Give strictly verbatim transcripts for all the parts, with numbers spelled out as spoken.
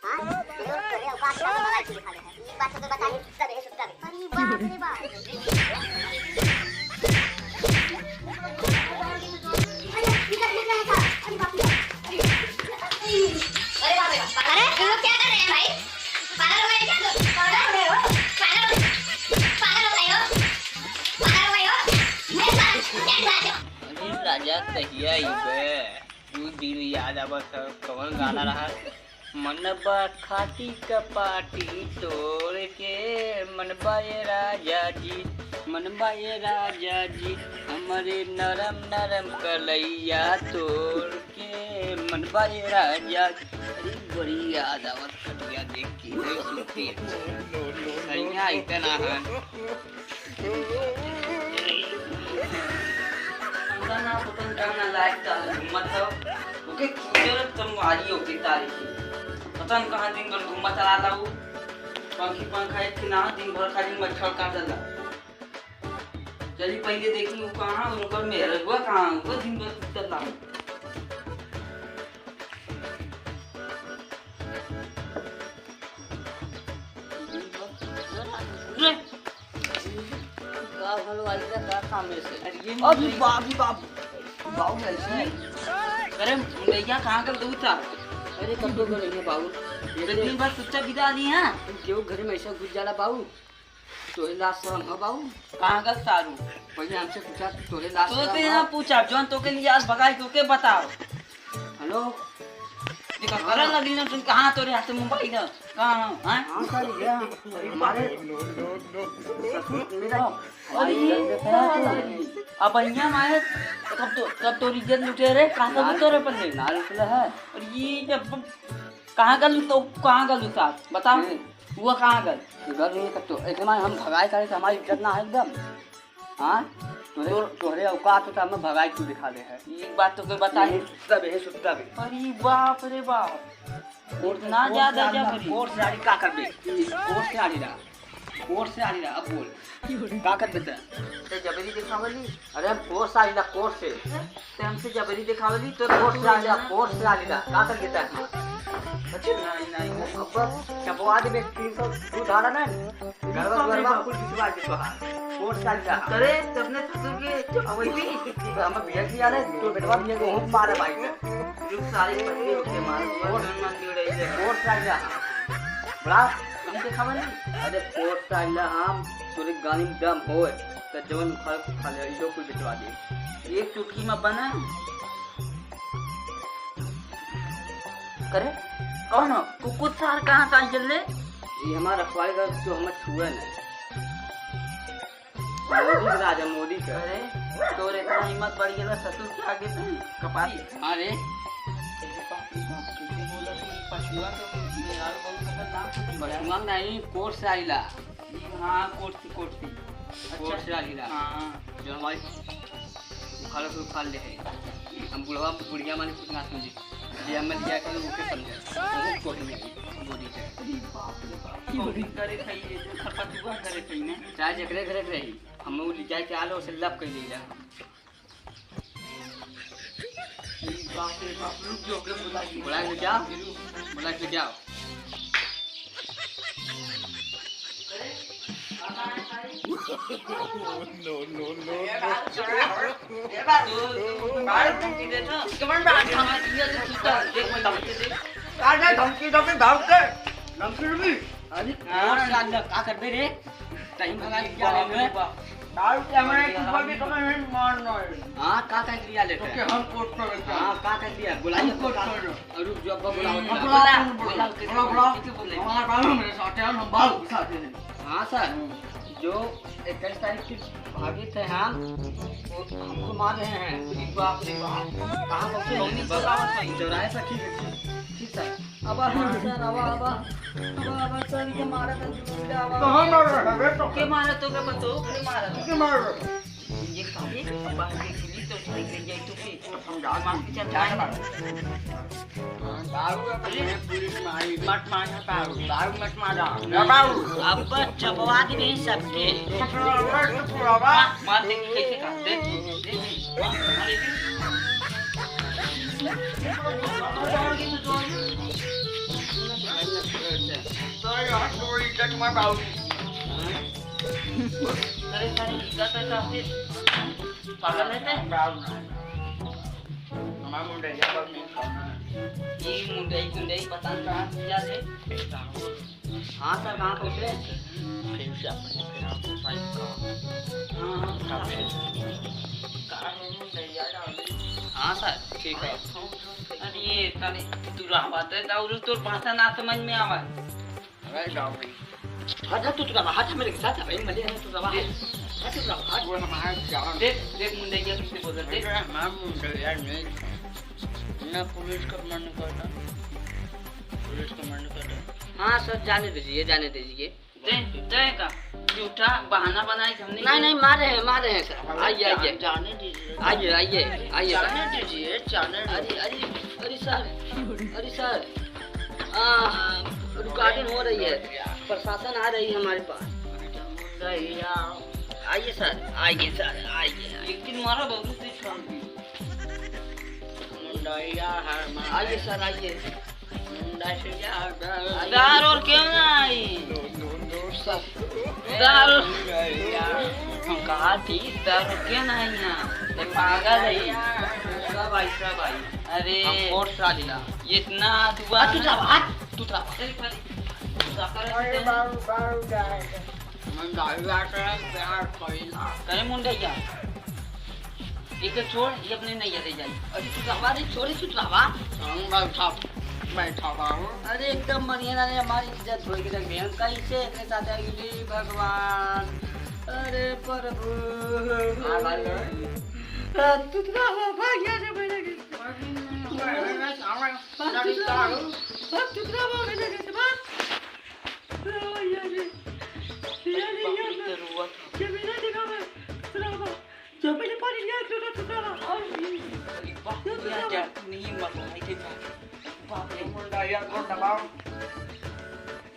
हाँ? तोरे, तोरे औकात का तो बड़ा चीज खा ले है। ये बात तो बता दे, सुत्ता रहे, सुत्ता रहे। अरे बाप रे बाप। अरे, निकल, निकल, निकल। अरे बाप रे। अरे बाप रे बाप। अरे, तुम लोग क्या कर रहे हैं भाई? पागल हो गए क्या तुम? पागल हो गए हो? पागल हो, पागल हो गए हो? पागल हो गए हो? मैं पागल, मैं पागल। अरे राजा कहिया अइबे? उ दिन याद आवत ह, कवन गाना रहा? मनबा खाटी कपाटी तोड़ के, मनबा ए राजा जी, मनबा ए राजा जी, हमरे नरम नरम कलैया तोड़ के, मनबा ए राजा जी। अरे बड़ी याद आवत खटिया देख के, नहीं सुनते। सैया इतना है। पूरा ना पता न कहाँ ना लायक ताल घूमत हव। ओके कीचड़ तुम वाली ओके तारीखी। पता न कहाँ दिन भर घूमत रहला उ। पंखी पंखा एक ना दिन भर खाली मच्छर काटला। चली पहिले देखी उ कहाँ, उनकर मेहररुआ कहाँ, उनकर दिन भर सुतल रहा। रे, का भलो आई ना, का काम है से? अरे ये अरे नहीं। बाबू, बाबू, बाबू ऐसे। अरे मुंडैया कहाँ का दूध था? अरे कब तो गए हैं बाबू? एक दिन बाद सुच्चा बिदा ली, हाँ? केहू घर में ऐसा घुस जाला बाबू। तोरे लाज शरम हो बाबू? कहाँ का सारू? पहिले हमसे पूछा, तोरे लाज तो शरम ते हो? यहाँ पूछा, जौन तोके लिए आज भगाई, तोके बताओ। हेलो। देखा, करन लगी ना, तुम कहाँ तोरे हाथ में मोबाइल है? कहाँ हो, हाँ? हाँ सर, ये हमारे ससुर मेरा अरे, अब यहाँ मारे, तब तो, तब तो इज्जत लुटे रे, कहाँ से ना, तोरे पल्ले? ना लुटले है। और ये जब कहाँ का लुटो, कहाँ का लुटा? बताओ। हम्म। वो कहाँ गल? गल नहीं तो, तो इतना हम भगाई करे तो हमारी इज्जत ना है एकदम। हाँ? तोरे, तोर- तोहरे औकात हो तो हमें भगाई तू दिखा दे है। ये बात तो कोई बता नहीं। सुत्ता बे, सुत्ता बे। अरे बाप रे बाप। कोर्ट, इतना कोर्ट ज्यादा से आली ना, जबरी। कोर्ट से आली का करबे? कोर्ट से आली ना। कोर्ट से आली ना, अब बोल। का करबे ते? ते जबरी दिखावली? अरे हम कोर्ट से आली ना, कोर्ट से। ते हमसे जबरी दिखावली, तो कोर्ट से आली ना, कोर्ट से आली ना। का करबे ते? अच्छा। नहीं, नहीं, नहीं। अब चपवा दे तीन सौ तू धारा ना। गड़बड़, गड़बड़ कुल बिचवा के तोहार। कोर्ट से आली ना। अरे, तो अपने ससुर के चपवा दे। तो हम भेज दिया रे, तो बेटवा भी है, वो मारे भाई से। रुक, सारे पत्ते होके मार, कोर्ट, कोर्ट से आली ना। बड़ा हमसे खबर नहीं। अरे कोर्ट से आइला हम, तोरे गाड़ी में दम होए, त जवन उखाड़ के खा ले, इधर कोई बेचवा दे। एक चुटकी में बना। करे? कौन हो? कुकुर सार कहाँ से आई जल्ले? ये हमारा रखवारी का जो हमें छुए नहीं। मोदी के राज है, मोदी के। अरे, तोर इतना हिम्मत बढ़ गया ससुर के आगे से, कपारी। हाँ रे। पछुआ तो यार बहुत खतरनाक है। पछुआ नहीं, कोर्ट से आइला। हाँ, कोर्ट से, कोर्ट से। अच्छा। कोर्ट से आइला। हाँ, हाँ। जो हमारी उखाड़ के उखाड़ ले है। हम बुढ़वा, बुढ़िया माने कुछ ना समझे। जे हमें लिया कर ओके समझे। बहुत कोर्ट में आई, मोदी के। अरे बाप रे बाप। कौन करे खाइए, जो खपतुआ करे खाई ना। चाहे जेकरे घरे रही, हम लोग ले जाए के आलो, उसे लप कर ले जा। बाप रे बाप, रुक जाओ, ओके बुला के, बुला के जाओ, बुला के जाओ। No, no, no, no। ये बात, ये बात, ये बात। कौन बात? हमारे ये जो सुता है, देख, मैं धमकी दे। काहे धमकी दे, भाग के? धमकी भी? अरे, हाँ। कोर्ट से आइला, का करबे रे? कहीं भगा के क्या बाप रे लेबे? बाप। दारू के हमारे एक रुपया भी कमाई नहीं, मार ना है। हाँ, का कह लिया लेते तो हैं? क्या हम कोर्ट पर लेते हैं? हाँ, का कह लिया? बुलाइए हम कोर्ट कोर्ट पर। और रुक जाओ, अब बुलाओ, हम्म, बुलाओ, बुलाओ, बुलाओ, बुलाओ, बुलाओ, बुलाओ, बुलाओ, बुलाओ। बुलाओ, बुलाओ, हमारे बाबू हम साथ हैं, हम बाबू के साथ हैं। हाँ सर, हम्म। जो इक्कीस तारीख की भागी थे हम, वो हमको मार रहे हैं। अरे बाप रे बाप। कहाँ पहुँचे? नहीं, नहीं, बताओ सर। चौराहे पर, ठीक है, ठीक, ठीक सर। अब, अब, सर, अब, अब, अब, अब, सर, ये मारा था, अब, अब। कहाँ मार रहा है बे? तो के मारा तो के बताओ, के मारा था? के मार रहा है? ये कभी बाहर के खिली तो साइकिल जाए तो फिर हम गाँव में जाए मार। दारू अपने पुलिस में आई, मत मांगा दारू, दारू मत मांगा। ना बाबू। अब चपवा दी नहीं सबके। चपवा, चपवा। मार दे, कैसे का? दे, दे, दे। मार, मार, दे। अरे, सारे इज्जत है तो फिर पागल है ते? हमारा मुंडैया पर नहीं खाना है। ये मुंडई, मुंडई पता नहीं कहाँ से जा दे। हाँ सर, कहाँ पहुँचे? फिर से अपने, फिर आपको साइड का। हाँ, हाँ। हाँ सर, ठीक है। अरे, ये तनी तू रहवा दे, और तोर भाषा ना समझ में आवा। अरे, जाओ भाई। हट, हट, तू तो हट, मेरे के साथ, भाई, मजे हैं, तू तो हट। हट, तू तो हट। वो हमारा जान। देख, देख, मुंडैया तुमसे बोल रहे, देख। अरे, हम मुंडैया नहीं। ना पुलिस का मन करता। पुलिस का मन करता। हाँ सर, जाने दीजिए, जाने दीजिए। तय, तय का झूठा बहाना बनाई हमने नहीं, के। नहीं, मारे हैं, मारे हैं सर। आइए, आइए। जाने दीजिए। आइए, आइए, आइए सर। जाने दीजिए, जाने दीजिए। अरे, अरे, अरे सर, अरे सर, आ, रिकॉर्डिंग हो रही है, प्रशासन आ रही है हमारे पास। आइए सर, आइए सर, आइए। एक दिन मारा बहुत तेज काम की। मुंडैया है, आइए सर, आइए। दारू और क्यों ना आई? दारू। हम कहा थी, दारू क्यों ना आई यहाँ? ये पागल है। सब आई, सब आई। अरे, हम कोर्ट से आ लिया। इतना दुआ आ, तू ना। चला, आ, तू चला। अरे, पर तू जा कर अरे, बाबू, बाबू, जा, जा। हम दारू आके प्यार कइला। अरे, मुंडैया। इके छोड़, ये अपने नैया ले जाई। अरे तू रहवा रे, छोरे, तू रहवा। हम बैठा, बैठा बाबू। अरे एकदम बढ़िया ना रे, हमारी इज्जत धोई के रख दे। हम कैसे इतने साथ आएंगे? हे भगवान, अरे प्रभु। हाँ, भाई, भाई। आ, तू तो रहवा, भाग यहाँ से मेरे घर से। अरे, अरे, अरे, अरे, अब तू तो रहवा, अब तू तो रहवा मेरे घर से, भाग। अरे, अरे, अरे, अरे, ये मेरा देखा मैं, तू रहवा। जब मैंने पानी लिया, एक लोटा टूटा रहा। और ये, अरे वाह, ये टूटा दुनिया रहा। क्या नहीं मरवाई थे बाप। बाप रे। मुंडा यार, कौन दबाओ?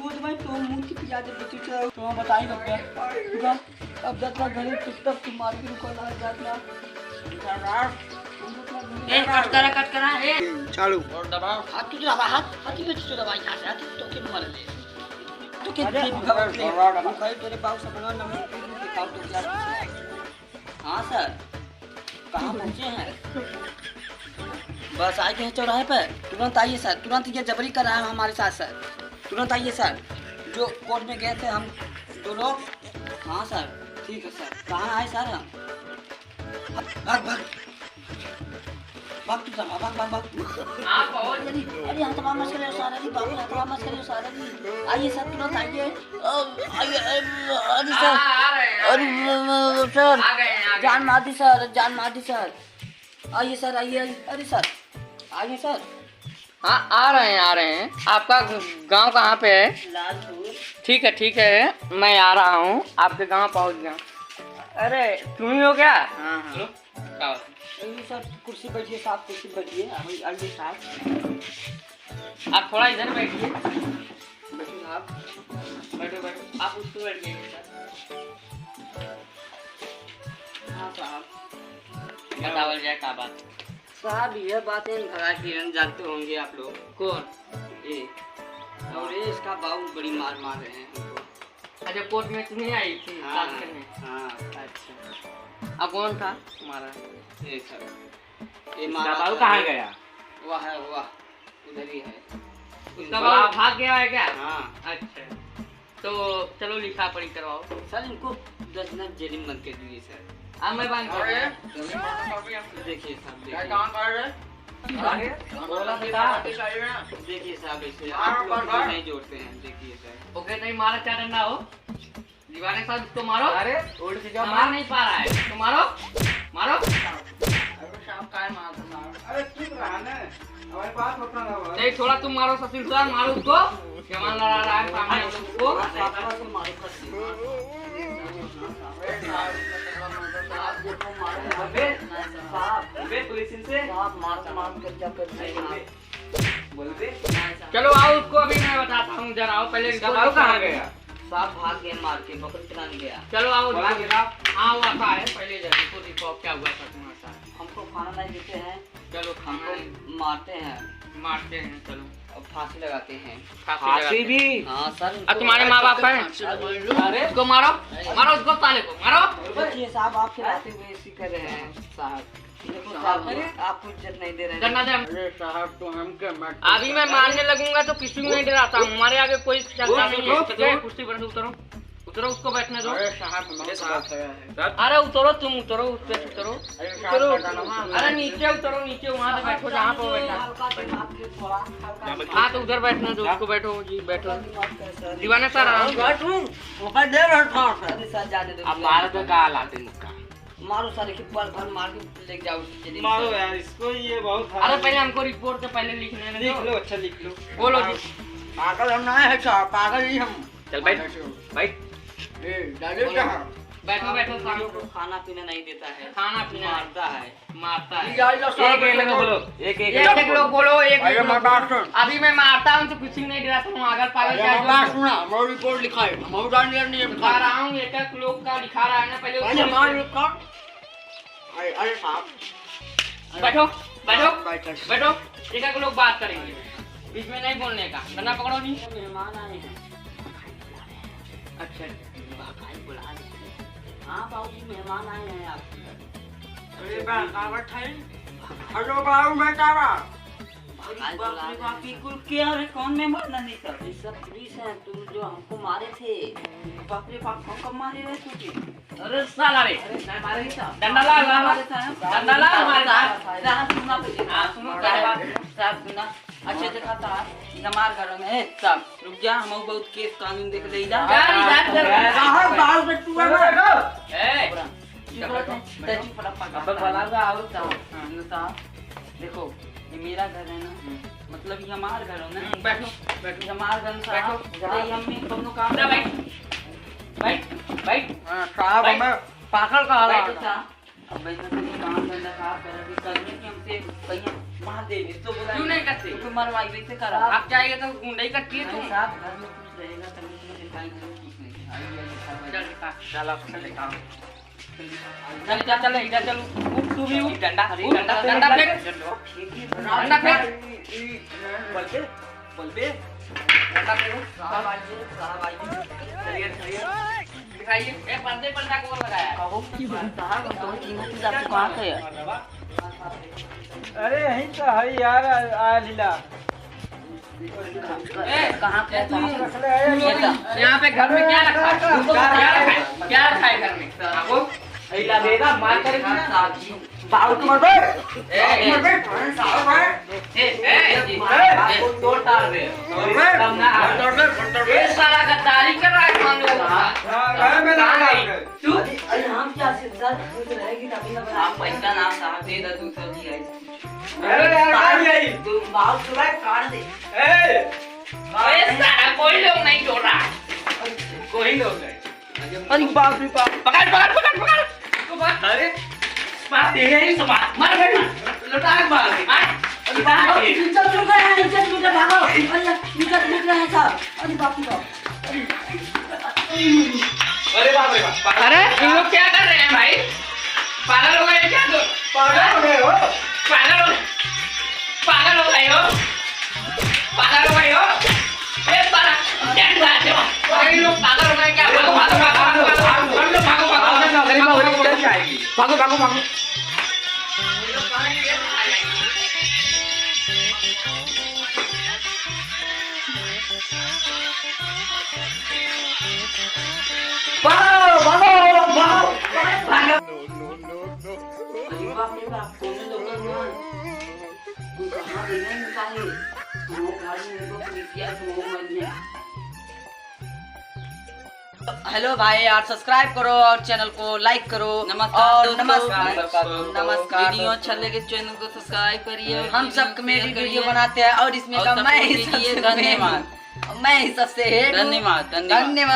वो तो भाई, तो मुंह की पिया दे, बच्चों से। तो हम बताइए, अब क्या? अब जब तक घर में चुपचाप की मार के रुका ना, जात ना। ए, कट करा, कट करा, ए। चालू। और दबाओ। हाथ तुझे दबा, हाथ, हाथ ही में तुझे दबा, यहाँ से, हाथ तो के मर ले। तो के अरे, दे, अरे, भाई, तेरे बाप से बना, नमक पी, पी, खाओ, तो क्या? हाँ सर, कहाँ पहुँचे हैं? बस आ गए हैं चौराहे पर। तुरंत आइए सर, तुरंत ये जबरी कर रहा है हमारे साथ सर। तुरंत आइए सर, जो कोर्ट में गए थे हम दो लोग। हाँ सर, ठीक है सर। कहाँ आए सर हम? भाग, भाग, भाग। भाग तू सर, भाग, भाग, भाग। आप बहुत अरे, अरे, हथवा मत करियो सर, अरे बाबू, हथवा मत करियो सर, अरे। आइए सर, तुरंत आइए। अ, आइए, अ, अरे सर। हाँ, आ रहे हैं, आ अरे, रहे हैं। अ, अ, सर। आ गए हैं, आ गए। जान मार दी सर, जान मार दी सर। आइए सर, आइए, आइए। अरे सर, आइए सर। हाँ, आ रहे हैं, आ रहे हैं। आपका ग-, गांव कहाँ पे है? लालपुर। ठीक है, ठीक है, मैं आ रहा हूँ, आपके गांव पहुँच गया। अरे, तुम ही हो क्या? हाँ, हाँ। चलो, क्या बात है? यही सर, कुर्सी बैठिए साहब, कुर्सी बैठिए, आइए, आइए साहब। आप थोड़ा इधर बैठिए। बैठो साहब। बैठो, बैठो। आप उस पे बैठ जाइए सर। हाँ साहब। बतावल जाए का बात? साहब, यह बातें भगा किरण जानते होंगे आप लोग। कौन? ये। और ये इसका बाबू बड़ी मार मार रहे हैं हमको। अच्छा, कोर्ट में तुम्हें आई थी हाँ, बात करने? हाँ। अच्छा। अब कौन था तुम्हारा? ये सर। ये इसका मारा बाबू था कहाँ ये। गया? वह है, वह। उधर ही है। उसका बाबू भाग गया है क्या? हाँ। अच्छा। तो चलो लिखा पढ़ी करवाओ। सर, इनको दस दिन जेल में बंद कर दीजिए सर। हाँ, मैं बंद कर अरे, दूंगा। देखिए साहब, क्या देखिए। काम कर रहे? अरे, बोला तो था। देखिए साहब, ऐसे मारो, आप लोग मारो, मारो। नहीं जोड़ते हैं, देखिए सर। ओके, नहीं मारा, क्या डंडा हो? दीवाने के साथ उसको मारो। अरे, उल्ट सीधा मार मार। नहीं पा रहा है, तो मारो, मारो। अरे, साहब, काय मार, मार। अरे, चुप रहा ना। हमारे पास होता ना, भाई। नहीं, थोड़ा तुम मारो, सचिन, थोड़ा मारो उसको। जवान लड़ा रहा है सामने हम लोग को। अबे, अबे, पुलिस इनसे। साहब, मार, मार कर क्या कर रहे हैं? अबे, बोल बे। चलो आओ, उसको अभी मैं बताता हूँ, जरा आओ, पहले इसको बताओ कहाँ गया? साहब भाग गए मार के, बकरी चराने गया। चलो आओ, बोला जरा। हाँ, वो आता है, पहले जरा इसको दिखाओ क्या हुआ था तुम्हारे साथ। हमको खाना नहीं देते हैं। चलो, खाना हमको नहीं। मारते हैं। मारते हैं, चलो। और फांसी लगाते हैं। फांसी फांसी लगाते हैं। भी? हाँ सर, अब तुम्हारे माँ बाप हैं? अरे, उसको मारो, मारो उसको, साले को मारो। बच्चे साहब, आप खिलाते हुए ऐसी कर रहे हैं साहब। देखो साहब, अरे। आपको इज्जत नहीं दे रहे हैं। डरना दे। अरे साहब, तो हम क्या मत अभी मैं मारने लगूंगा तो किसी को नहीं डराता हूँ। हमारे आगे कोई चलता नहीं है। उठ, उठ, उठ। ठीक है, कुर्सी पर से उतरो। उतरो, उसको बैठने दो। अरे साहब, हम अरे साहब। अरे उतरो, तुम उतरो, उस पे से उतरो। अरे साहब, उतरो। अरे नीचे उतरो, नीचे वहाँ से बैठो जहाँ पे बैठा। हल्का दिमाग से थोड़ा, हल्का हाँ, तो उधर बैठने दो, उसको बैठो जी, बैठो। दीवाना सर, आराम से। बैठूं, ओका दे रहा था। अरे सर, जाने दो। अब मारो तो का हालात है इसका? मारो सारे के पल भर मार के ले जाओ, चलिए। मारो यार इसको, ये बहुत अरे पहले हमको रिपोर्ट तो पहले लिखने में लिख दो। लो, अच्छा लिख लो। बोलो जी। पागल हम ना है साहब, पागल ही हम। चल बैठ, बैठ। ए, डाले बोलो। कहाँ? बैठो, बैठो, हम लोग को खाना पीना नहीं देता है। खाना पीना। मारता है। मारता है। ये जाइए, एक, एक लोग बोलो, एक, एक एक, एक लोग बोलो, एक, अरे एक लोग मैं बात बोलो। सुन। अभी मैं मारता हूँ तो किसी को नहीं डराता हूँ, अगर पागल अरे क्या मैं जो बात सुना, मैं रिपोर्ट लिखा है, मैं उधार नहीं, नहीं लिखा। लिखा रहा हूँ, एक, एक लोग का लिखा रहा है ना, पहले अरे उसको हमारे लोग का, अरे, अरे साहब। बैठो, बैठो, हाँ, बैठो। बैठो, एक, एक लोग बात करेंगे, बीच में नहीं बोलने का, गन्ना पकड़ो नहीं। मेहमान आए हैं। अच्छा, बहकाई बुला रहे हैं। हाँ बाबूजी, मेहमान आए हैं आपके घर। अरे बहकावत है। हेलो बाबू, मैं का बा? अरे बाप रे बाप, ये कुल क्या है? कौन मेहमान आने का? ये सब पुलिस हैं, तुम जो हमको मारे थे। बाप रे बाप, हम कब मारे रहे तुझे? अरे साला रे। अरे मैं मारे नहीं था। डंडा ला, ला, ला। मारे था। डंडा ला, हमारे साथ। साहब, सुना पहले। हाँ, सुनो, क्या बात है? साहब, सुना। अच्छा, देखा था, ये हमार घर में है, साहब, रुक जा, हम बहुत केस कानून देख ले जा। जा, जा, जा। साहब, बाल बच्चू है ना। ए, चुप रहो, तै चुप रहो, पगला। अब बलाऊंगा और तो। हाँ, साहब, देखो, ये मेरा घर है ना, हम्म। मतलब, ये हमार घर है ना। हम्म, बैठो, बैठो। ये हमार घर, साहब, बैठो। तो ये हम में कौनो काम जा, बैठ, बैठ, बैठ। हाँ, साहब, बैठ। हमें पागल कहा बैठो, साहब। अब वैसे तो ये काम धंधा साहब करे, अभी कल में कि हमसे कहीं मार दे, इसको बोला क्यों नहीं करते? तो मरवाई, वैसे करा। आप जाइए तो गुंडई करती है अरे तुम। साहब, घर में कुछ रहेगा, तभी तुम्हें दिखाई, घर में कुछ नहीं है। आइए, आइए, साहब, आइए। चल दिखा। चल, अब चल दिखा। चल, चल, चल, इधर चल। उठ, तू भी उठ। डंडा, अरे, उठ, डंडा, डंडा फेंक। डंडा फेंक। बोल बे। बोल बे। डंडा फेंक। साहब आइए, साहब आइए। चलिए, चलिए। दिखाइए, ए, पर्दे पर का गोल लगाया है? कहो, साहब, हम तो तीनों की जाति कहाँ के है? अरे, यहीं तो है यार, आ, आ लीला। ए, कहाँ पे, कहाँ पे? ये तो, यहाँ पे घर में क्या रखा है? क्या रखा है? क्या रखा है घर में? आपको? ए, लगेगा, मार करेगी ना। बाबू, तुम मत बैठ। ए, ए। मत बैठ, भाई, साहब, भाई। ए, ए, ए, ए, आपको तोड़ डाल रहे हैं। मत बैठ। तब ना। मत तोड़, मत तोड़। ए, साला गद्दारी कर रहा है हम लोगों के साथ। हाँ, घर में ना कहाँ डाल गई? रहे। तू? अरे, अरे, हम क्या सिर्फ सर, कुछ रहेगी तभी ना बनाएंगे। आप पैसा ना साथ दे दे, तू सब जी आई। अरे यार, कहाँ गई? तू बाल सुबह काट दे। ए! अरे साला, कोई लोग नहीं छोड़ रहा है। कोई लोग नहीं। अरे बाप रे बाप। पकड़, पकड़, पकड़, पकड़। इसको मार। अरे, मार दे, यही से मार। मार, मार, मार। लौटा के मार। हाँ? लौटा के। नीचे गिर गए हैं, नीचे गिर गए, भागो। अरे, नीचे गिर गए हैं साहब। अरे बाप रे बाप। अरे बाप रे बाप। अरे, इन लोग क्या कर रहे हैं भाई? पागल हो गए क्या तुम? पागल हो गए हो? पागल हो गए? पागल हो गए हो? पागल हो गए हो? ए, साला, क्या बात है? अरे, ये लोग पागल हो गए क्या? भागो, भागो, भागो, भागो, भागो, भागो, भागो, भागो, भागो, भागो, भागो, भागो। भागो, भागो, भागो। भागो, भागो, भागो, भागो। अरे बाप रे बाप, कौन लोग हैं? कोई कहाँ गए हैं, इनका है? हमारे घर में इनको पुलिसिया से वो मर गया। हेलो भाई यार, subscribe करो और channel को like करो। नमस्कार और दोस्तों। नमस्कार। नमस्कार। Video अच्छा लगे channel को subscribe करिए। हम सब comedy video बनाते हैं और इसमें का मैं ही सबसे धन्यवाद। मैं ही सबसे head हूँ। धन्यवाद, धन्यवाद। धन्यवाद।